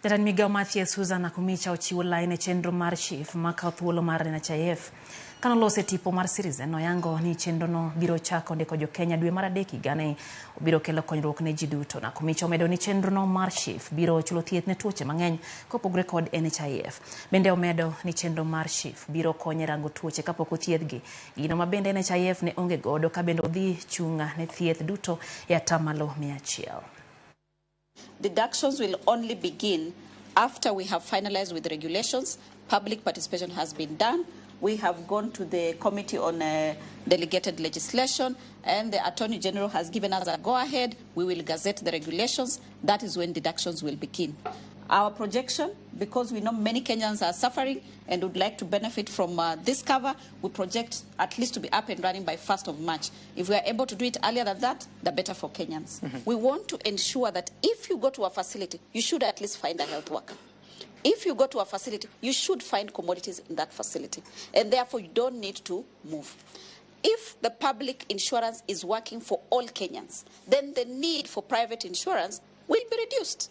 Jatend migao mar thieth Susan Nakhumicha ochiwo lai ne chenro mar SHIF makawo thuolo mar NHIF. Kanoloso e tipo mar Citizen, oyango ni chenrono biro chako ndiko jokenya dwe mar adek higani. Obiro kelo konyruok ne ji duto. Nakhumicha omedo ni chenrono mar SHIF biro chulo thieth ne tuoche mang'eny kopogore kod NHIF. Bende omedo ni chenro mar SHIF biro konyo e rango tuoche kapok othiedhgi. Gino ma bende NHIF ne onge godo ka bende odhi chung' ne thieth duto e atamalo 100. Deductions will only begin after we have finalized with regulations. Public participation has been done. We have gone to the Committee on Delegated Legislation, and the Attorney General has given us a go-ahead. We will gazette the regulations. That is when deductions will begin. Our projection, because we know many Kenyans are suffering and would like to benefit from this cover, we project at least to be up and running by 1st of March. If we are able to do it earlier than that, the better for Kenyans. We want to ensure that if you go to a facility, you should at least find a health worker. If you go to a facility, you should find commodities in that facility, and therefore you don't need to move. If the public insurance is working for all Kenyans, then the need for private insurance will be reduced.